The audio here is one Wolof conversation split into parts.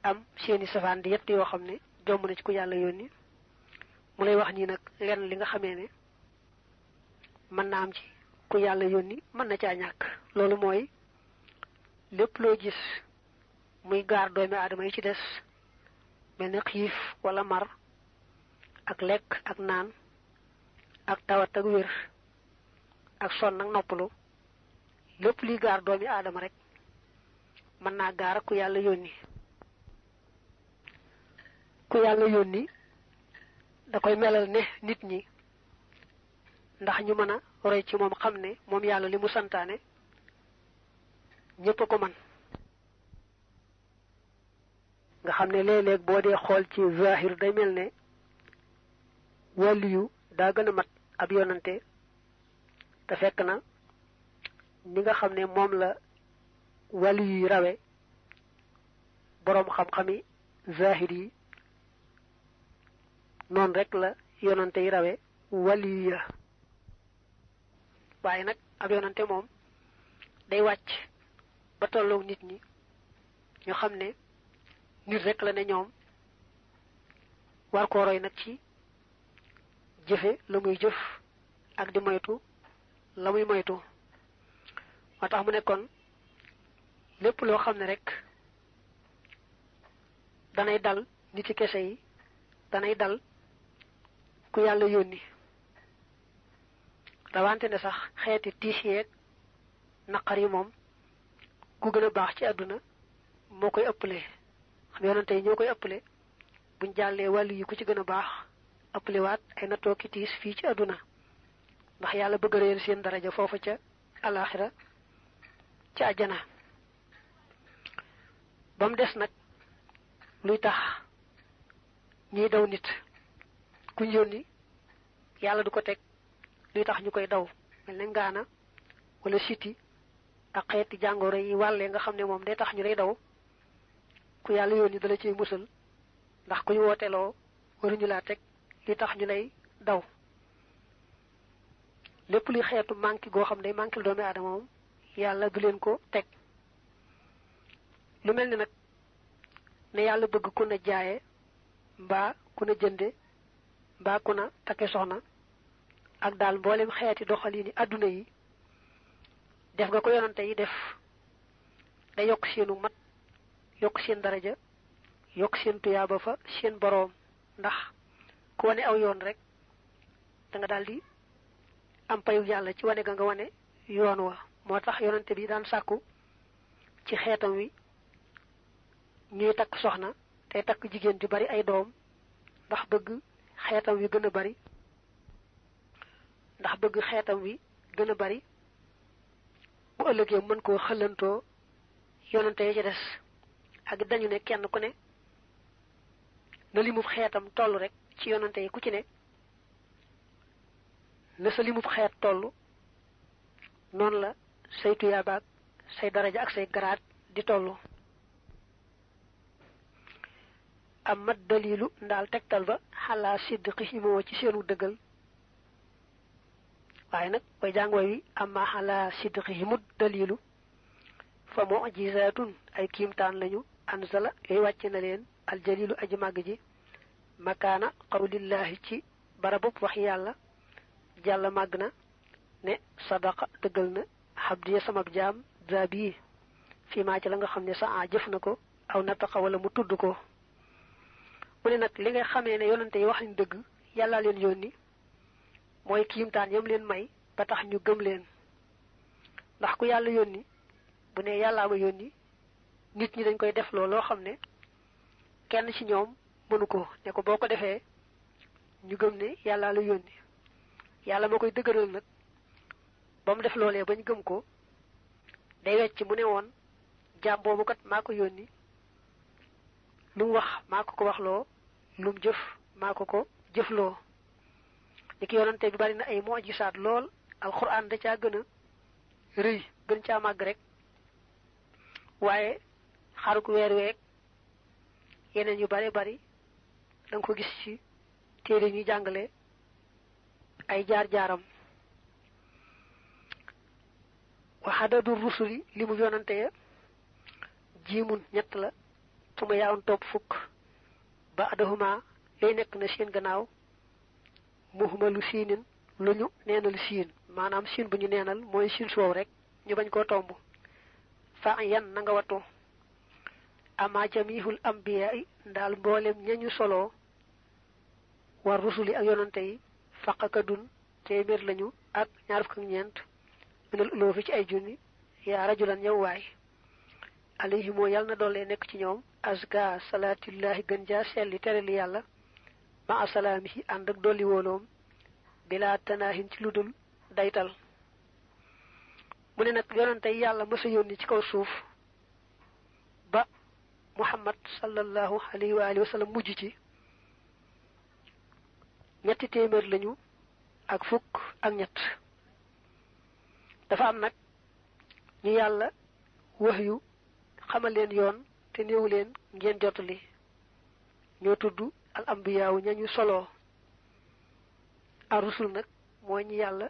am seeni safaan di yett yoo xam ne jomb na ci ku yàlla yónni mu lay wax nii nag lenn li nga xamee ne mën na am ci ku yàlla yónni mën na caa ñàkk loolu mooy lépp loo gis muy gaar doomi aadama yi ci des mel ni xiif wala mar ak lekk ak naan ak tawat ak wér ak sonn ak noppalu lépp liy gaar doomi aadama rek mën naa gaar ak ku yàlla yónni ku yàlla yónni da koy melal ne nit ñi ndax ñu mën a roy ci moom xam ne moom yàlla li mu santaane ñépp a ko man nga xam ne léeg-léeg boo dee xool ci zahir day mel ne wàlliyu daa gën a mat ab yonante te fekk na ni nga xam ne moom la wàlliyu yi rawe boroom xam-xami zahir yi noonu rek la yonante yi rawe wàlliyu ya waaye nag ab yonante moom day wàcc ba tolloog nit ñi ñu xam ne nit rek la ne ñoom war koo roy nag ci jëfe la muy jëf ak di moytu la muy moytu moo tax mu ne kon lépp loo xam ne rek danay dal nit ci kese yi danay dal ku yàlla yónni rawante ne sax xeeti tiis yeeg naqar yi moom ku gën a baax ci àdduna moo koy ëppale xam yonante yi ñoo koy ëppale buñ jàllee wàllu yi ku ci gën a baax ëppale waat ay nattoo ki tiis fii ci àdduna ndax yàlla bëgg réel seen daraja foofa ca alaxira ca àjjana ba mu des nag luy tax ñiy daw nit kuñ yónni yàlla du ko teg luy tax ñu koy daw mel ne ngaana wala siti ak xeeti jàngoro yi wàllee nga xam ne moom day tax ñu lay daw ku yàlla yónni dala ciy musal ndax kuñ wooteloo waruñu laa teg li tax ñu lay daw lépp luy xeetu manqué goo xam ne manqué doomi aadama moom yàlla du leen ko teg lu mel ni nag ne yàlla bëgg ku na jaaye mbaa ku na jënde mbaa ku na takke soxna ak daal mboolem xeeti doxalini adduna yi def nga ko yonante yi def da yokk seenu mat yokk seen daraja yokk seen tuyaaba fa seen boroom ndax ku wane aw yoon rek da nga daldi am payu yàlla ci wane ga nga wane yoon wa moo tax yonante bi daan sàkku ci xeetam wi ñuy takk soxna tey takk jigéen ju bari ay doom ndax bëgg xeetam wi gën a bari bu ëllëgee mën koo xëlantoo yonante yi ci des ak dañu ne kenn ku ne na limub xeetam toll rek ci yonante yi ku ci ne na sa limub xeet toll noonu la say tuyaabaak say daraja ak say garaat di toll am mat dalilu ndaal tegtal ba xalaa siddiqi moo ci seenu dëggal waaye nag koy jàngooy wi amma xalaa siddiqi mut dalilu fa mu'jizatun ay kiimtaan lañu anzala yooyu wàcce na leen aljalilu aji màgg ji makaana qawlillahi ci barabub wax yàlla jàlla màgg na ne sadaqa dëggal na xabdiya samab jaam zabi fii maa ci la nga xam ne sa a jëf na ko aw nataqa wala mu tudd ko mu ne nag li nga xamee ne yonante yi wax nañ dëgg yàlla leen yónni mooy kiimtaan yam leen may ba tax ñu gëm leen ndax ku yàlla yónni bu ne yàllaa ma yónni nit ñi dañ koy def loo xam ne kenn ci ñoom mënu ko ne ko boo ko defee ñu gëm ne yàllaa la yónni yàlla ma koy dëgëral nag ba mu def loolee bañ gëm ko day wecc mu ne woon jaam boobu kat maa ko yónni lu mu wax maa ko ko waxloo lu mu jëf maa ko ko jëfloo ni ki yonante bi bari na ay mu'jisaat lool alxuraan da caa gën a rëy gën caa màgg rek waaye xaruk weer week yeneen yu bare bari da nga ko gis ci téere ñuy jàngale ay jaar-jaaram wa adadu rusuli li mu yonante ya jiimun ñett la suma yaawun topp fukk ba adahuma lay nekk na seen gannaaw muhmalu siinin lu ñu neenal siin maanaam siin bu ñu neenal mooy siin soow rek ñu bañ koo tomb fa yan na nga wattu ama jamihul ambiya ndaal mboolem ñañu solo war rusuli ak yonante yi faqakadun téeméer lañu ak ñaar fukk ak ñeent minal uloofi ci ay junni yaa rajulan yow waay alayhi moo yàlla na doole nekk ci ñoom asga salaatillahi gën jaa selli terali yàlla ma asalaamihi ànd ak dolli wóoloom bila tanaahin ci ludul daytal mu ne nag yonante yi yàlla mësa yónni ci kaw suuf ba muhammad sallallahu alayhi wa sallam mujj ci ñetti téeméer lañu ak fukk ak ñett dafa am nag ñu yàlla wax yu xamal leen yoon te néewu leen ngeen jotali ñoo tudd al ambiyaawu ñañu solo ar rusul nag mooy ñi yàlla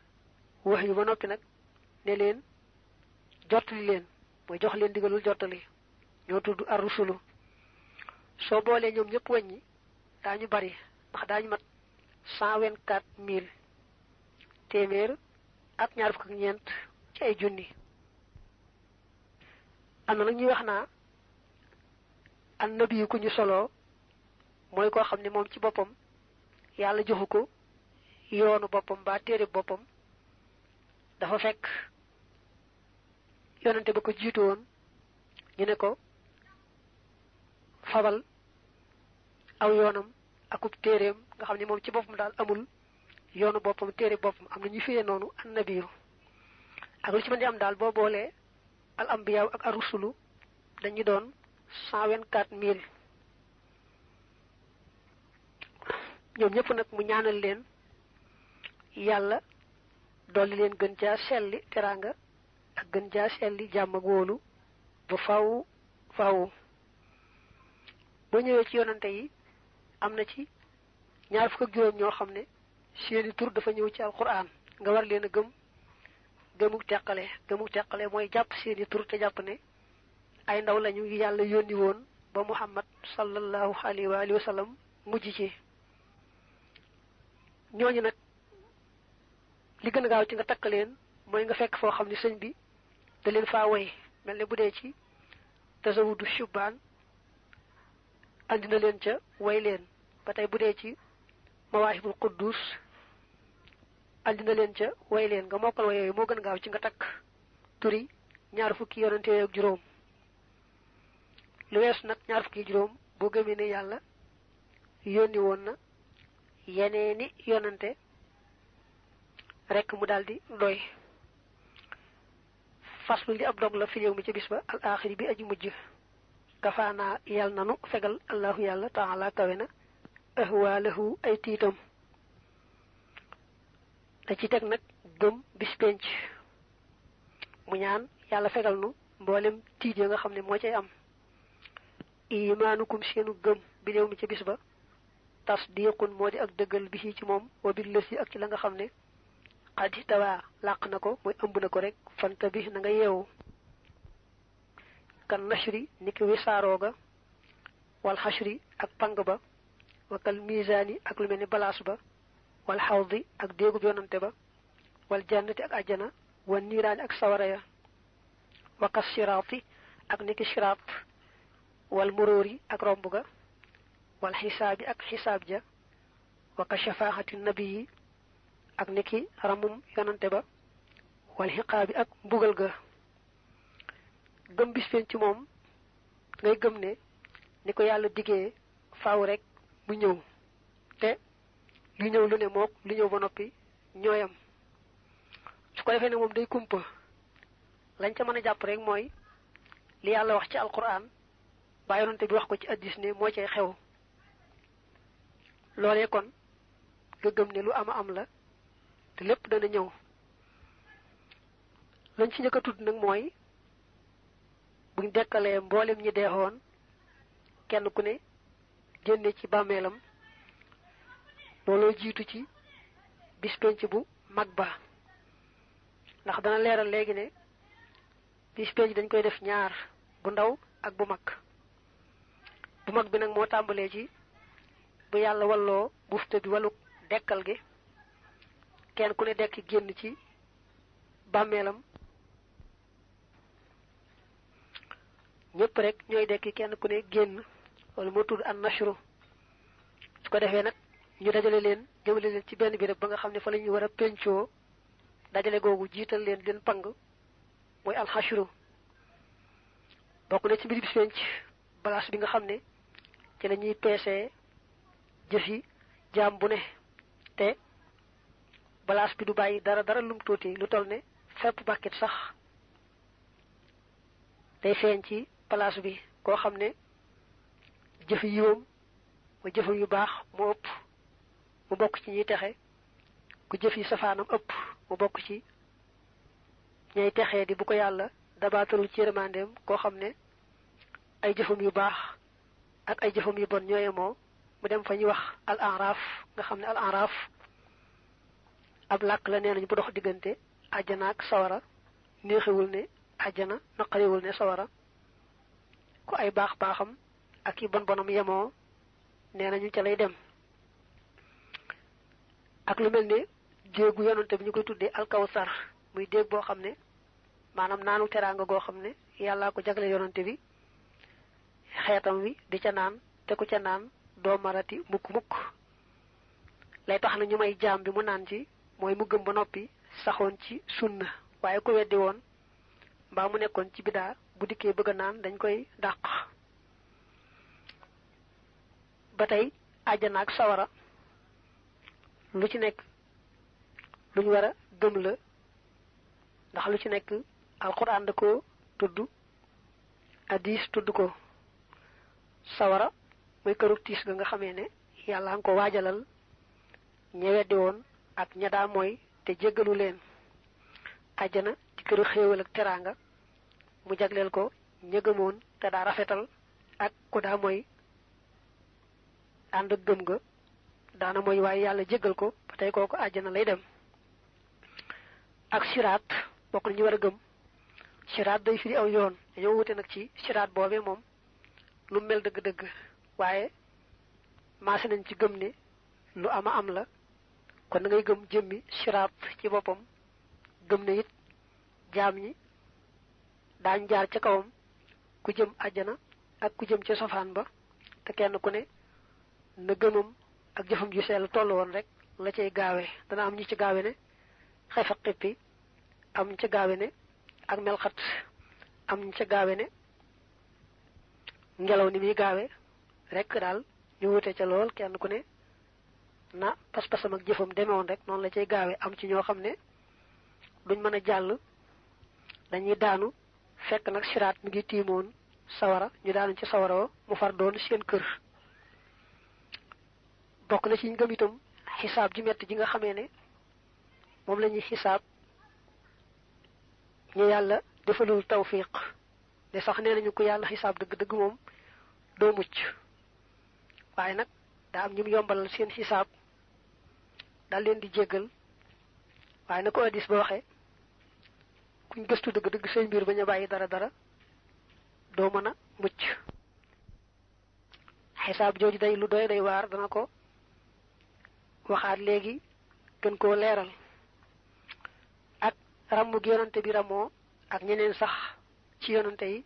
wax yu ba noppi nag ne leen jottali leen mooy jox leen digalul jottali ñoo tudd ar rusulu soo boolee ñoom ñëpp wàññi daañu bari ndax daañu mat 124,000 téeméer ak ñaar fukk ak ñeent ci ay junni am na nag ñuy wax naa annabi yu ku ñu solo mooy koo xam ne moom ci boppam yàlla joxu ko yoonu boppam ba téere boppam dafa fekk yonante ba ko jiitu woon ñu ne ko fabal aw yoonam akub téereem nga xam ne moom ci boppam daal amul yoonu boppam téere boppam am na ñu fiyee noonu annabiyu ak lu ci mën di am daal boo boolee al ambiyaaw ak ar rusulu dañu doon 124,000 ñoom ñëpp nag mu ñaanal leen yàlla dolli leen gën jaa selli teraanga ak gën jaa selli jàmm ak wóolu ba faw faw boo ñëwee ci yonante yi am na ci ñaar fukk ak juróom ñoo xam ne seeni tur dafa ñëw ci alquran nga war leen a gëmuk teqale mooy jàpp seeni tur te jàpp ne ay ndaw lañu yàlla yónni woon ba muhammad sallallahu alayhi wa sallam mujj ci ñooñu nag li gën a gaaw ci nga takk leen mooy nga fekk foo xam ne sëñ bi da leen faa woy mel ne bu dee ci tasawudu shubaan andi na leen ca way leen ba tey bu dee ci mawaahibul quddus andi na leen ca way leen nga mokkal way yooyu moo gën a gaaw ci nga takk turi ñaar fukki yonante ak juróom lu weesu nag ñaar fukki juróom boo gëmee ne yàlla yónni woon na yeneeni yonante rekk mu daldi doy faslu li ab dog la fi yow mi ci bis ba al axiri bi aji mujj kafaanaa yàlla nanu fegal allahu yàlla taala kawe na ahwaalahu ay tiitam da ci teg nag gëm bis penc mu ñaan yàlla fegal nu mboolem tiit ya nga xam ne moo cay am imaanukum seenu gëm bi réew mi ci bis ba tasdiqun moo di ak dëggal bi ci moom wa bil lësi ak ci la nga xam ne xadi tawaa làq na ko mooy ëmb na ko rek fanta bi na nga yeewu kan nashri niki wisaarooga wal xashri ak pang ba wakal misaani ak lu mel ni balaas ba wal xawdi ak déegub yonante ba wal jannati ak ajjana wal niiraani ak sawara ya wakas siraati ak niki siraat wal muróori ak romb ga wal xisaabi ak xisaab ja waka shafaaxati nabiyi ak niki ramum yonante ba wal xiqaabi ak mbugal ga gëm bis penc ci moom ngay gëm ne ni ko yàlla diggee faaw rek mu ñëw te lu ñëw lu ne mook lu ñëw ba noppi ñooyam su ko defee ne moom day kumpa lañ ca mën a jàpp rek mooy li yàlla wax ci alquran ba yonante bi wax ko ci addis ne moo cay xew loolee kon nga gëm ne lu ama am la te lépp dana ñëw lañ ci njëkk a tudd nag mooy buñ dekkalee mboolem ñi deexoon kenn ku ne génne ci bàmmeelam looloo jiitu ci bis penc bu mag ba ndax dana leeral léegi ne bis penc dañ koy def ñaar bu ndaw ak bu mag bu mag bi nag moo tàmbalee ci bu yàlla walloo bufte bi waluk dekkal gi kenn ku ne dekk génn ci bàmmeelam ñëpp rek ñooy dekki kenn ku ne génn wala moo tudd an nashru su ko defee nag ñu dajale leen jëmale leen ci benn bi rek ba nga xam ne fa la ñu war a pencoo dajale googu jiital leen leen pang mooy alxashru bokk na ci mbir bis penc balaas bi nga xam ne ci la ñuy peesee jëf yi jaam bu ne te balaas bi du bàyyi dara lum tuuti lu toll ne fépp bàkkit sax day feeñ ci balaas bi koo xam ne jëf yiwam ma jëfam yu baax mu ëpp mu bokk ci ñuy texe ku jëf yi safaanam ëpp mu bokk ci ñay texee di bu ko yàlla dabaatalul ci yërmandeem koo xam ne ay jëfam yu baax ak ay jëfam yu bon ñooye moo mu dem fa ñuy wax al araf nga xam ne al araf ab làkk la nee nañu bu dox diggante àjjana ak sawara neexewul ne àjjana naqariwul ne sawara ku ay baax baaxam ak yi bon bonam yemoo nee nañu ca lay dem ak lu mel ne déegu yonante bi ñu koy tuddee alkawsar muy déeg boo xam ne maanaam naanu teraanga goo xam ne yàllaa ko jagle yonante bi xeetam wi di ca naan te ku ca naan doo marati mukk lay tax na ñu may jaam bi mu naan ci mooy mu gëm ba noppi saxoon ci sunna waaye ku weddi woon mbaa mu nekkoon ci bidaa bu dikkee bëgg a naan dañ koy dàq ba tey àjjana ak sawara lu ci nekk lu ñu war a gëm la ndax lu ci nekk alxuraan da ko tudd hadiis tudd ko sawara mooy këru tiis ga nga xamee ne yàlla nga ko waajalal ña weddi woon ak ña daa mooy te jéggalu leen àjjana ci këru xéewal ak teraanga mu jagleel ko ña gëmoon te daa rafetal ak ku daa mooy ànd ak gëm ga daana mooy waaye yàlla jéggal ko ba tey kooku àjjana lay dem ak siraat bokk na ñu war a gëm siraat day firi aw yoon dañoo wute nag ci siraat boobee moom lu mel dëgg-dëgg waaye maase nañ ci gëm ne lu ama am la kon da ngay gëm jëmmi siraat ci boppam gëm ne it jaam ñi daañ jaar ca kawam ku jëm àjjana ak ku jëm ca sofaan ba te kenn ku ne na gëmam ak jëfam ju sell toll woon rek la cay gaawee dana am ñu ci gaawe ne xefa xippi am ñu ca gaawe ne ak melxat am ñu ca gaawe ne ngelaw ni muy gaawe rek daal ñu wute ca lool kenn ku ne na pas-pasam ak jëfam demewoon rek noonu la cay gaawe am ci ñoo xam ne duñ mën a jàll dañuy daanu fekk nag siraat mi ngi tiimoon sawara ñu daanu ci sawara wa mu far doon seen kër bokk na ci ngëm itam xisaab ji metti ji nga xamee ne moom la ñuy xisaab ñu yàlla defalul tawfiq de sax nee nañu ko yàlla xisaab dëgg-dëgg moom doo mucc waaye nag daa am ñum yombalal seen xisaab daal leen di jéggal waaye na ko addis ba waxee kuñ gëstu dëgg-dëgg say mbir bañ a bàyyi dara doo mën a mucc xisaab jooju day lu doy day waar dana ko waxaat léegi gën koo leeral ak ràmm gi yonante bi ramoo ak ñeneen sax ci yonante yi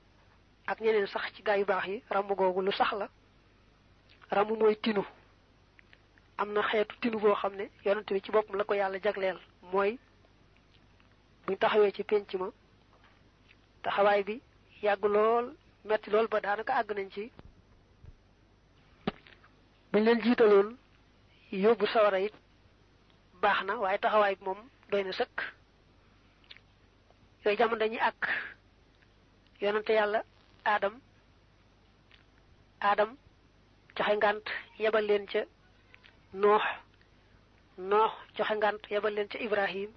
ak ñeneen sax ci gaa yu baax yi ràmm googu lu sax la ràmm mooy tinu am na xeetu tinu boo xam ne yonante bi ci boppam la ko yàlla jagleel mooy buñ taxawee ci pénc ma taxawaay bi yàgg lool metti lool ba daanaka àgg nañ ci buñ leen jiitaloon yóbbu sawara it baax na waaye taxawaay bi moom doy na sëkk yooyu jamono dañuy àkk yonante yàlla aadam joxe ngànt yebal leen ca noox joxe ngànt yebal leen ca ibrahim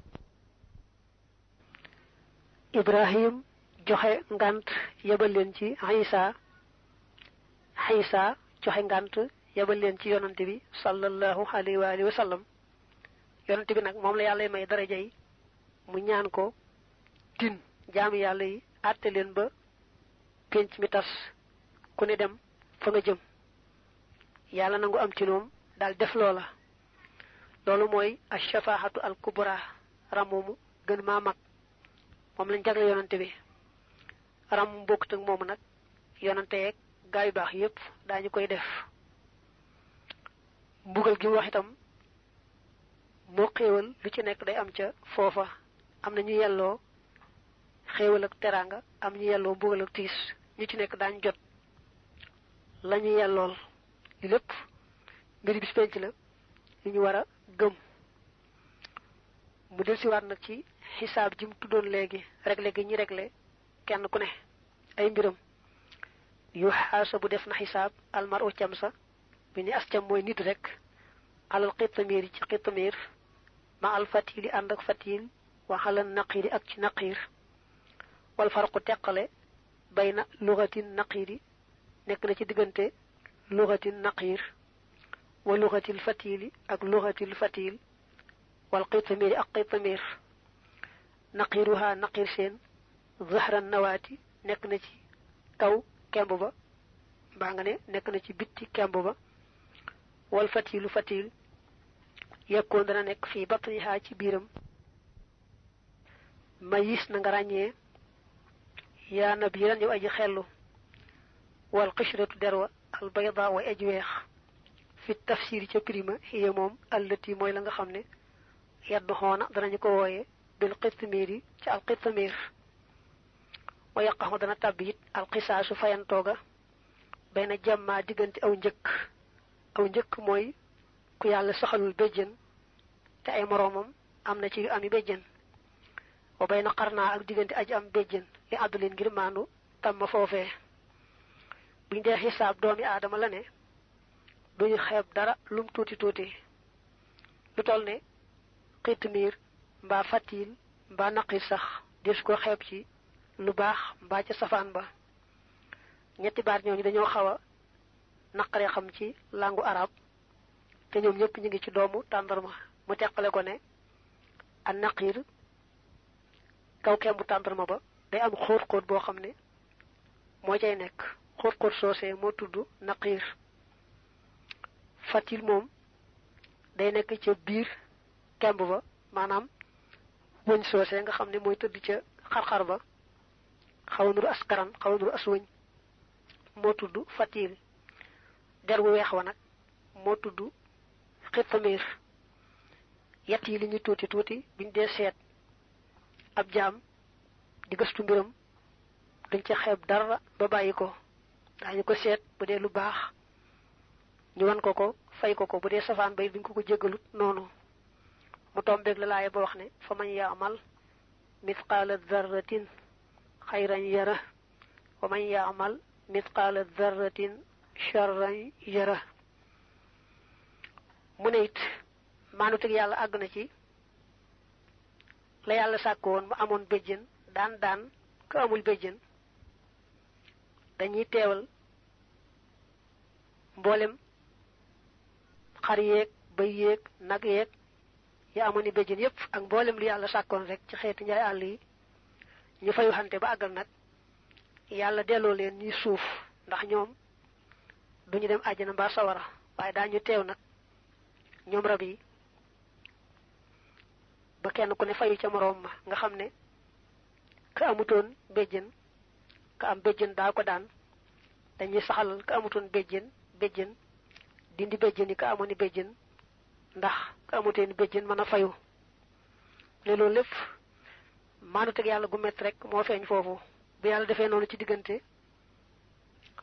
joxe ngànt yebal leen ci Isa joxe ngànt yebal leen ci yonante bi sallallahu alayhi wa alihi wa sallam yonante bi nag moom la yàlla may daraja yi mu ñaan ko tin jaamu yàlla yi àtte leen ba penc mi tas ku ne dem fa nga jëm yàlla nangu am ci ñoom daal def loola loolu mooy ash-shafaahatu al-kubra ramumu gën maa mag moom lañ jagle yonante bi ram bokkut ak moomu nag yonante yeeg gaa yu baax yépp daañu koy def mbugal gi mu wax itam moo xéewal lu ci nekk day am ca foofa am na ñu yelloo xéewal ak teraanga am ñu yelloo mbugal ak tiis ñu ci nekk daañu jot la ñu yellool li lépp mbiri bis penc la yu ñu war a gëm mu del siwaat nag ci xisaab ji mu tuddoon léegi réglé gi ñi réglé kenn ku ne ay mbiram yu xaasa bu def na xisaab almar u cam sa bi ni as cam mooy nit rek alal xittamir yi ci xittamir ma al fatili ànd ak fatil waxalal naqiri ak ci naqir wal farqu teqale bayna lugatin naqiri nekk na ci diggante lugatin naqir wa lugatil fatili ak lugatil fatil wal xittamiri ak xittamir naqiruha naqir seen zahran nawaati nekk na ci kaw kemb ba mbaa nga ne nekk na ci bitti kemb ba wal fatilu fatil yekkoon dana nekk fii batniha ci biiram mayis na nga ràññee yaa nabiran yow aji xellu wal qishratu derwa al bayda way aji weex fi tafsir ca prima hiya moom allati mooy la nga xam ne yaddu xoona danañu ko wooye bil qitmiri ci al qitmir wa yaqaxu dana tàbbi it al qisaasu fayantooga bayna jàmmaa diggante aw njëkk mooy ku yàlla saxalul béjjën te ay moroomam am na ci yu ami béjjën wa bayna qarnaa ak diggante aji am béjjën li àddulin ngir maandu tam foofee buñ dee xisaab doomi aadama la ne duñu xeeb dara lum tuuti tuuti lu toll ne xitmiir mbaa fatil mbaa naqir sax des ko xeeb ci lu baax mbaa ca safaan ba ñetti baat ñooñu dañoo xaw a naqaree xam ci langu arab te ñoom ñëpp ñu ngi ci doomu tàndarma mu teqale ko ne an naqir kaw kembu tàndarma ba day am xóot-xóot boo xam ne moo cay nekk xóot-xóot soosee moo tudd naqir fatil moom day nekk ca biir kemb ba maanaam wëñ soosee nga xam ne mooy tëdd ca xar-xar ba xaw nuru askaran xaw nuru as wëñ moo tudd fatil der wu weex wa nag moo tudd xittamir yett yi li ñu tuuti tuuti biñ dee seet ab jaam di gëstu mbiram duñ ca xeeb dara ba bàyyi ko daañu ko seet bu dee lu baax ñu wan ko fay ko bu dee safaan bay duñ ko jéggalut noonu mu tombeeg la laaya ba wax ne fa man yaamal mithqaala darratin xayran yara wa man yaamal mithqaala darratin charran yara mu ne it maanuteg yàlla àgg na ci la yàlla sàkk woon mu amoon béjjën daan ko amul béjjën dañuy teewal mboolem xar yeeg bëy yeeg nag yeeg ya amoon i béjjën yépp ak mboolem lu yàlla sàkkoon rek ci xeeti njaay àll yi ñu fayu xante ba àggal nag yàlla delloo leen ñuy suuf ndax ñoom duñu dem àjjana mbaa sawara waaye daañu teew nag ñoom rab yi ba kenn ku ne fayu ca moroom ma nga xam ne ka amutoon béjjën ka am béjjën daa ko daan dañuy saxalal ka amutoon béjjën dindi béjjën yi ka amoon i béjjën ndax ka amutoon béjjën mën a fayu ne loolu lépp maanu teg yàlla gu mett rek moo feeñ foofu bu yàlla defee noonu ci diggante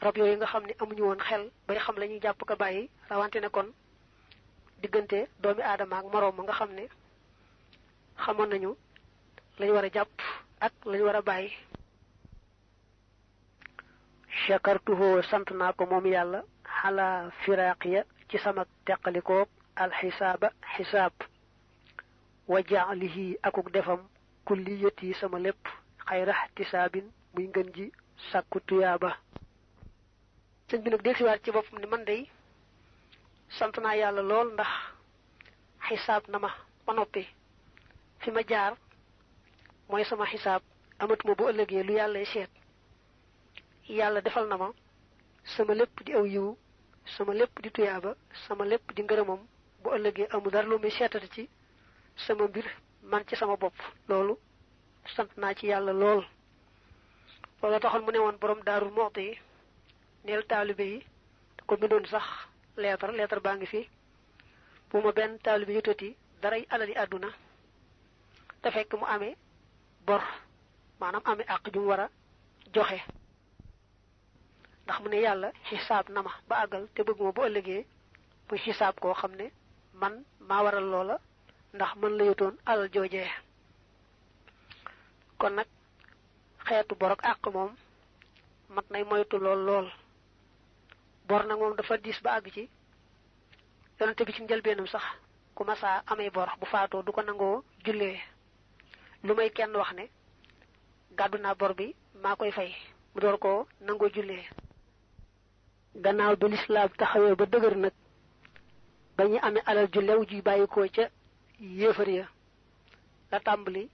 rab yooyu nga xam ne amuñu woon xel bay xam la ñuy jàpp ko bàyyi rawante ne kon diggante doomi aadama ak moroom ma nga xam ne xamoon nañu lañu war a jàpp ak lañu war a bàyyi shakartuhu sant naa ko moom yàlla xala firaqiya ci sama teqalikoog alxisaaba xisaab wa jaalihi akuk defam kulliyati sama lépp xayra ihtisaabin muy ngën ji sàkku tuyaaba sëñ bi nag del siwaat ci boppam ne man day sant naa yàlla lool ndax xisaab na ma ba noppi fi ma jaar mooy sama xisaab amatuma bu ëllëgee lu yàllay seet yàlla defal na ma sama lépp di aw yiw sama lépp di tuyaaba sama lépp di ngërëmam bu ëllëgee amu dara lu muy seetati ci sama mbir man ci sama bopp loolu sant naa ci yàlla lool. loolu taxoon mu ne woon borom Daaru Muxti yi neel taalibe yi ko bindoon sax leetar baa ngi fi bu ma benn taalibe yotati daray alali àdduna te fekk mu amee bor maanaam amee àq ju mu war a joxe ndax mu ne yàlla xisaab na ma ba àggal te bëgg ma bu ëllëgee muy xisaab koo xam ne man maa waral loola ndax man la yotoon alal joojee. kon nag xeetu bor ak àq moom mat nay moytu lool bor nag moom dafa diis ba àgg ci yonente bi ci njëlbeenam sax ku masaa amee bor bu faatoo du ko nangoo jullee lu may kenn wax ne gàddu naa bor bi maa koy fay mu door koo nangoo jullee. gannaaw bi lislaam taxawee ba dëgër nag ba ñu amee alal ju lew ji bàyyikoo ca yéefar ya la tàmbali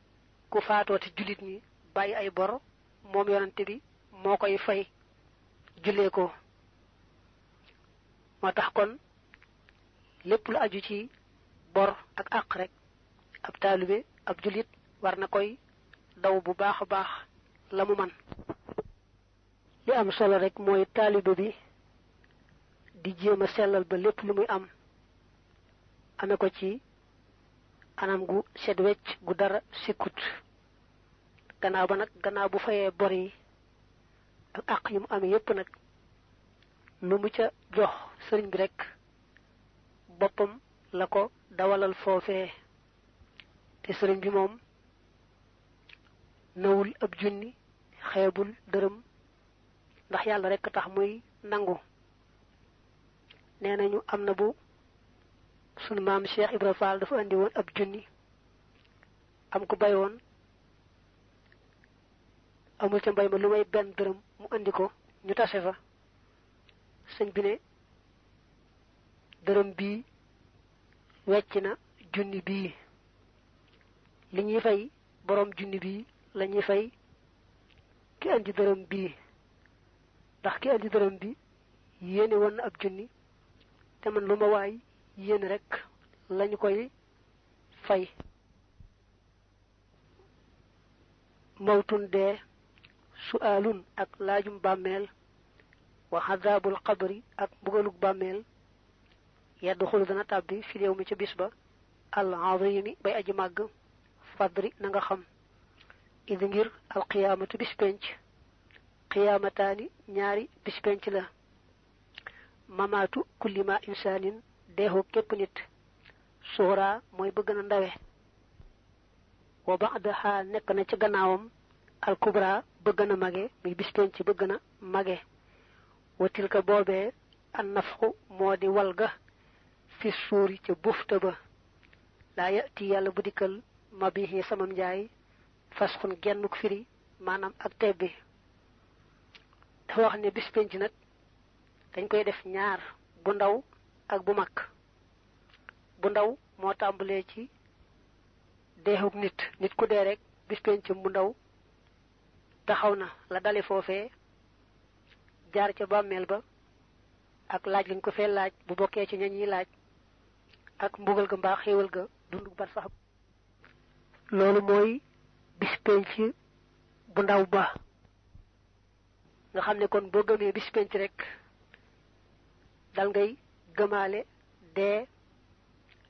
ku faatoo te jullit ñi bàyyi ay bor moom yonante bi moo koy fay jullee ko. moo tax kon lépp lu aju ci bor ak àq rek ab taalibe ab jullit war na koy daw bu baax a baax la mu man. li am solo rek mooy taalibe bi di jéem a sellal ba lépp lu muy am ame ko ci anam gu set wecc gu dara sikkut gannaaw ba nag gannaaw bu fayee bor yi ak àq yi mu amee yépp nag lu mu ca jox sëriñ bi rek boppam la ko dawalal foofee te sëriñ bi moom nawul ab junni xeebul dërëm ndax yàlla rek tax muy nangu. nee nañu am na bu sunu maam Cheikh Ibra Fall dafa andi woon ab junni am ku bay woon amul ca mbay ma lu may benn dërëm mu andi ko ñu tase fa sëñ bi ne dërëm bii wecc na junni bii li ñuy fay boroom junni bii la ñuy fay ki andi dërëm bii ndax ki andi dërëm bi yéene woon na ab junni te man lu ma waay yéene rek lañu koy fay. mawtun dee su'aalun ak laajum bàmmeel wa xadaabul qabri ak mbugalug bàmmeel yadxulu dana tàbbi fi réew mi ca bis ba al azimi bay aji màgg fadri na nga xam idi ngir al qiyaamatu bis penc qiyaamataani ñaari bis penc la mamaatu kulli ma insaanin deexu képp nit suura mooy bëgg na ndawe wa ba'daha nekk na ci gannaawam al kubra bëgg na mage muy bis penc bëgg na mage wa tilka boobee an nafxu moo di walga fi suuri ca bufta ba laa yati yàlla bu dikkal ma bihi samam njaay fasxun gennuk firi maanaam ak tebbi dafa wax ne bis penc nag dañ koy def ñaar bu ndaw ak bu mag bu ndaw moo tàmbalee ci deexuk nit ku dee rek bis pencam bu ndaw taxaw na la dale foofee jaar ca bàmmeel ba ak laaj lañ ko fee laaj bu bokkee ci ña ñuy laaj ak mbugal ga mbaa xéewal ga dundu bar sax loolu mooy bis penc bu ndaw ba nga xam ne kon boo gëmee bis penc rek dal ngay gëmaale dee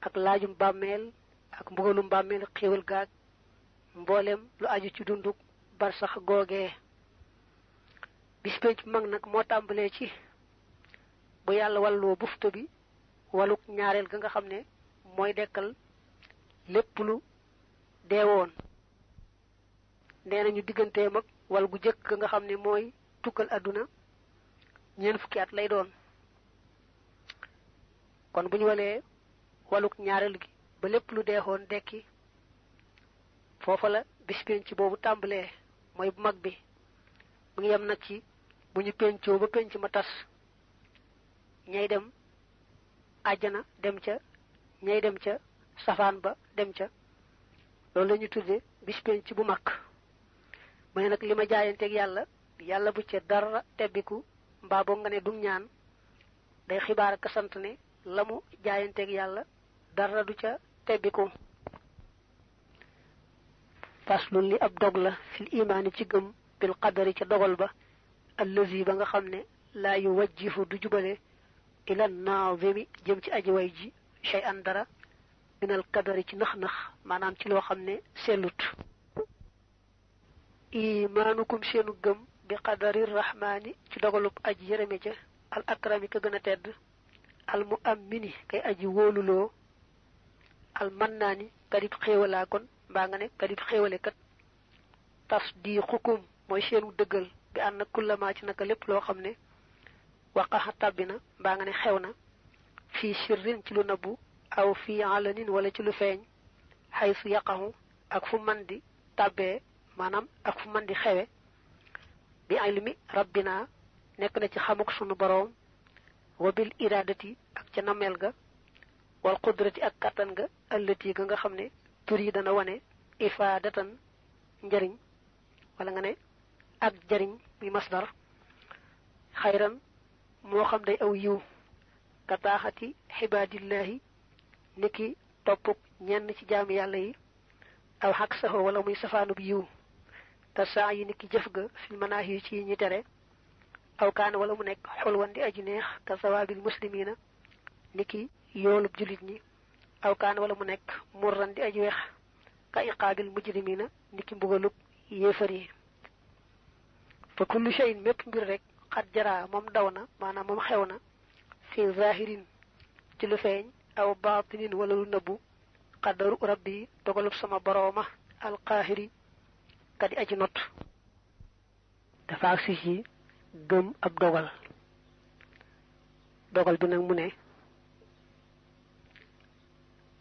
ak laajum bàmmeel ak mbugalum bàmmeel xéewal gaag mboolem lu aju ci dunduk bar sax googee bis penc mag nag moo tàmbalee ci bu yàlla walloo bufta bi waluk ñaareel ga nga xam ne mooy dekkal lépp lu deewoon nee nañu digganteem ak wal gu jëkk nga xam ne mooy tukkal àdduna ñeent fukki at lay doon kon bu ñu walee waluk ñaareel gi ba lépp lu deexoon dekki foofa la bis penc boobu tàmbalee mooy bu mag bi mu ngi yem nag ci bu ñu pencoo ba penc ma tas ñay dem àjjana dem ca ñay dem ca safaan ba dem ca loolu la ñu tudde bis penc bu mag mu ne nag li ma jaayanteeg yàlla bu ca dara tebbiku mbaa boo nga ne du ñaan day xibaar ak sant ne lamu jaayanteeg yàlla dara du ca tebbiku. faslun li ab dog la fil imaani ci gëm bil qadari ca dogal ba allazi ba nga xam ne laa yu wajjifu du jubale ila naazimi jëm ci aji way ji shay'an dara minal qadari ci nax-nax maanaam ci loo xam ne sellut. imaanukum seenu gëm bi qadari rahmaani ci dogalub aji yërëme ca al akrami ka gën a tedd al mu'ammini kay aji wóoluloo al mannaani kadib xéewalaa kon mbaa nga ne kadib xéewale kat tasdiqukum mooy seenu dëggal bi ànd kullama ci naka lépp loo xam ne waqaxa tàbbi na mbaa nga ne xew na fii sirrin ci lu nëbbu aw fii alanin wala ci lu feeñ xaysu yaqaxu ak fu man di tàbbee maanaam ak fu man di xewe bi ilmi rabbina nekk na ci xamuk sunu boroom wa bil iradati ak ca nameel ga wal qudrati ak kattan ga allati ga nga xam ne tur yi dana wane ifaadatan njariñ wala nga ne ak jariñ bi masdar xayran moo xam day aw yiw kataaxati xibaadillahi niki toppuk ñenn ci jaami yàlla yi aw xaq saxoo wala muy safaanub yiw te saa yi niki jëf ga fil manaahi yi ci ñi tere aw kaana wala mu nekk xulwan di aji neex ka sawaabil muslimina niki yoolub julit ñi aw kaana wala mu nekk murran di aji weex ka iqaabil mujrimina niki mbugalub yéefar yi fa kullu shay'in mépp mbir rek xat jaraa moom daw na maanaam moom xew na fi zahirin ci lu feeñ aw baatinin wala lu nëbbu qadaru rabbi dogalub sama borooma alqaahiri kadi aji not dafa agsi ci gëm ab dogal dogal bi nag mu ne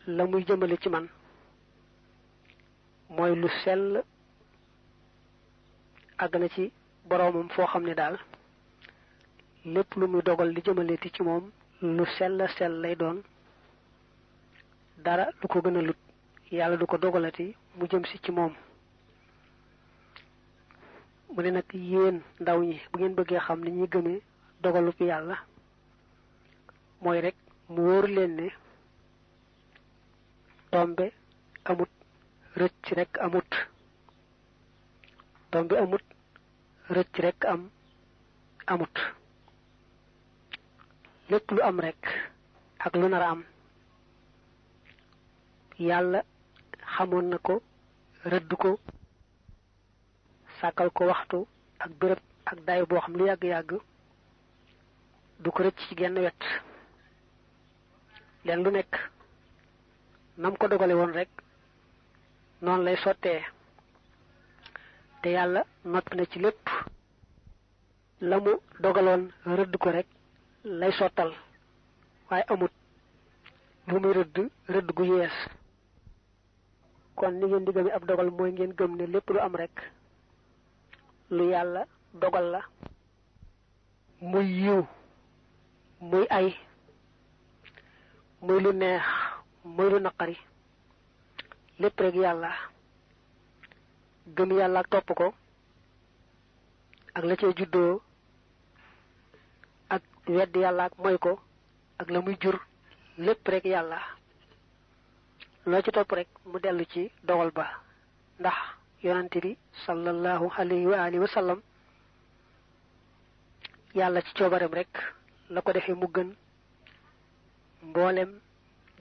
la muy jëmale ci man mooy lu sell àgg na ci boroomam foo xam ne daal lépp lu muy dogal li jëmaleti ci moom lu sell sell lay doon dara lu ko gën a lut yàlla du ko dogalati mu jëm si ci moom. mu ne nag yéen ndaw ñi bu ngeen bëggee xam ni ñuy gëmee dogalub yàlla mooy rek mu wóor leen ne tombe amut rëcc rek amut tombe amut rëcc rek amut lépp lu am rek ak lu nar a am yàlla xamoon na ko rëdd ko sàkkal ko waxtu ak béréb ak daay boo xam lu yàgg-yàgg du ko rëcc ci genn wet leen lu nekk nam ko dogale woon rek noonu lay sottee te yàlla noppi na ci lépp la mu dogaloon rëdd ko rek lay sottal waaye amut lu muy rëdd gu yees kon ni ngeen di gëmee ab dogal mooy ngeen gëm ne lépp lu am rek lu yàlla dogal la muy yiw muy ay muy lu neex muy lu naqari lépp rek yàlla gëm yàlla ak topp ko ak la cay juddoo ak wedd yàlla ak moy ko ak la muy jur lépp rek yàlla loo ci topp rek mu dellu ci dogal ba ndax yonante bi sallallahu alayhi wa alihi wa sallam yàlla ci coobarem rek la ko defee mu gën mboolem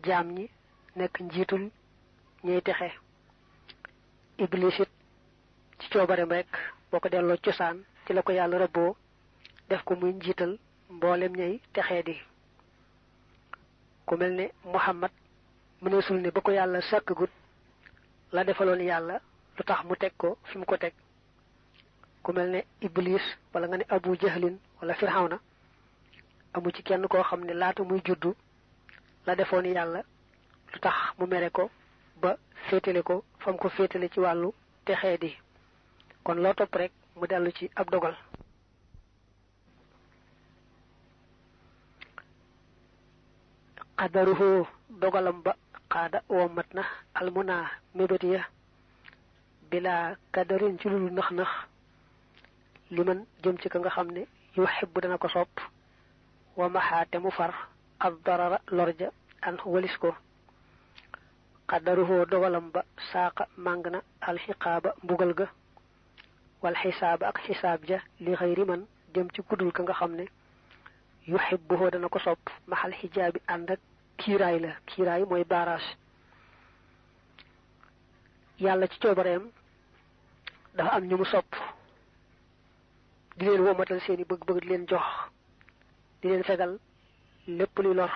jaam ñi nekk njiitul ñuy texe iblis it ci coobarem rek boo ko delloo cosaan ci la ko yàlla rëbboo def ko muy njiital mboolem ñay texee di ku mel ne Muhammad mëneesul ne ba ko yàlla sàkkagut la defaloon yàlla lu tax mu teg ko fi mu ko teg ku mel ne iblis wala nga ne abu jahlin wala firxawna amu ci kenn koo xam ne laata muy juddu la defoon yàlla lu tax mu mere ko ba féetale ko fa mu ko féetale ci wàllu texee di kon loo topp rek mu dellu ci ab dogal qadaruhu dogalam ba xaada womat na almuna mébétiya bila kadarin ci lulu nax-nax li man jëm ci ka nga xam ne yuhibbu dana ko sopp wa maxaate mu far ad darara lorja an walis ko qadaruhu dogalam ba saaqa màng na alxiqaaba mbugal ga wal xisaaba ak xisaab ja li xëyri man dem ci kuddul ka nga xam ne yuhibbuhu dana ko sopp maxal xijaabi ànd ak kiiraay la kiiraay mooy baaraas yàlla ci coobareem dafa am ñu mu sopp di leen womatal seeni bëgg-bëgg di leen jox di leen fegal lépp luy lor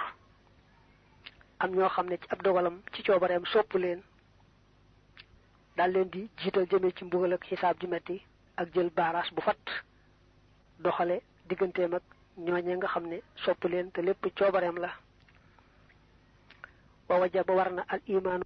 am ñoo xam ne ci ab dogalam ci coobareem sopp leen daal leen di jiital jëmee ci mbugal ak xisaab ju metti ak jël baaraas bu fat doxale digganteem ak ñooñee nga xam ne sopp leen te lépp coobareem la wa wajaba war na al imaanu